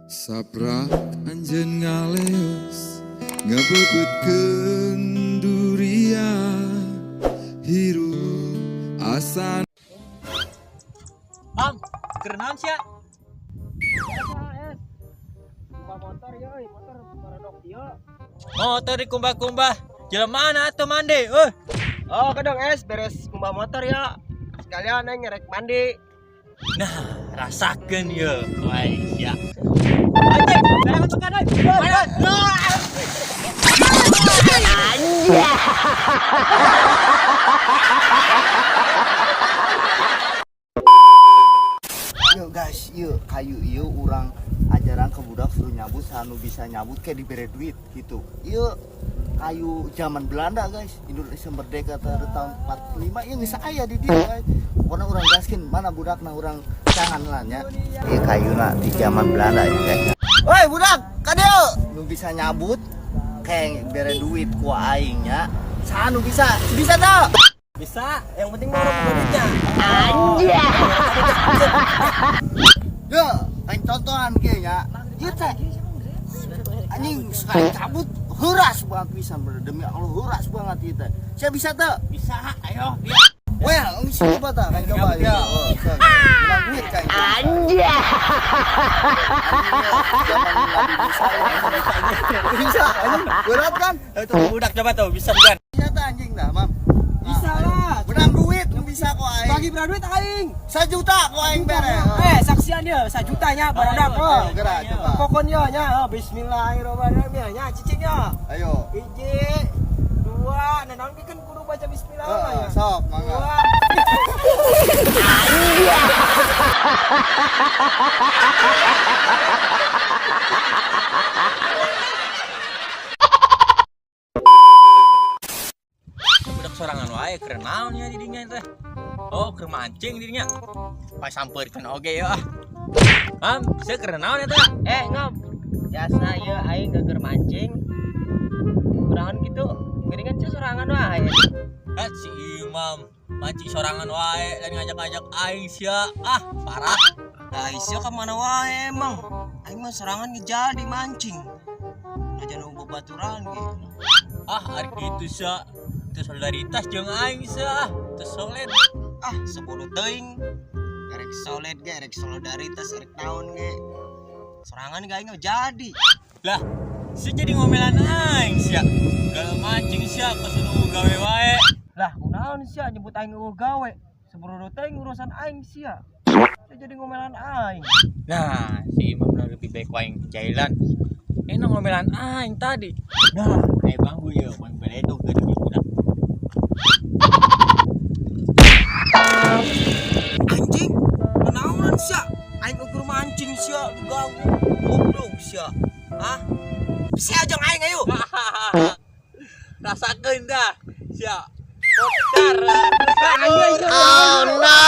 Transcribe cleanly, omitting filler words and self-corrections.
Saprak anjeun ngaleos ngebebeutkeun duria hirup asa. Bang, keur naon sia? Kumbah motor ya, euy, motor barodok ieu. Motor dikumbah-kumbah. Jelema mana atuh mandi? Euy. Oh, kedong es beres kumbah motor ya. Sekalian aing ngerek mandi. Nah, rasakeun ye. Wah, sia. Anjing, jangan tekan euy. Yuk guys, yuk kayu yuk urang ajaran ke budak suruh nyabut, sanu bisa nyabut kayak diberi duit gitu. Yuk kayu zaman Belanda guys, Indonesia merdeka tahun 45 ya geus aya di dieu guys. Pokoknya urang gaskeun mana budakna urang tangan lah nya. Ieu kayuna di zaman Belanda ya guys. Woi budak, ka dieu. Nu bisa nyabut kayak bere duit ku aing nya. Sanu bisa, bisa teu? Bisa, yang penting mah urang boga duitnya. Yo, aing contohan kieu nya. Ieu teh anjing sekali cabut heuras banget pisan bener demi Allah heuras banget ieu teh. Sia bisa teu? Bisa, ayo. Well, geus coba tah, kan coba Ya. ya. Oh, menang duit kan. Anjir. Bisa, anjing. Berat kan? Itu budak coba tuh, bisa bukan? Bisa tah anjing dah, Mam. Bisa lah. Menang duit nu bisa kok aing. Bagi berapa duit aing? 1 juta kok aing bere. Eh, saksian dia, 1 juta nya barodak. Ayo, Oh, gerak coba. Pokoknya nya, oh, bismillahirrahmanirrahim nya, cicingnya. Ayo. Hiji, dua, nah naon kan kudu baca bismillah Heeh, ya. sok mangga. Dua. Budak sorangan wae keur naon nya di dinya teh. Oh, keur mancing di dinya. Pas sampeurkeun oge ya ah. Mam, sia keur naon eta? Eh, ngom. Biasa ya aing geger mancing. Kurangan gitu. Geuningan sia sorangan wae. Eh, si Imam mancing sorangan wae dan ngajak-ngajak aing sia. Ah, parah. Lah sia ka mana wae emang? Aing mah sorangan ge jadi mancing. Aja nu babaturan ge. Ah, ari kitu sia. Itu solidaritas jeung aing sia. Ah, teu solid. Ah, sebodoh teuing. Erek solid ge, erek solidaritas, erek naon ge. Sorangan ge aing mah jadi. Lah, sia jadi ngomelan aing sia. Kalau mancing sia kos nu gawe wae. Lah, kunaon sia nyebut aing eueuh gawe? Sebodoh teuing urusan aing sia. Sia jadi ngomelan aing. Nah, si Imam lebih baik wae jailan. Enak ngomelan aing tadi. Nah, ayo banggu ya, bang beledog geuning budak. Anjing, kunaon sia? Aing ukur mancing sia diganggu. Goblok sia. Hah? Sia jeung aing ayo. Rasakeun dah. Sia. Kocar. Oh no.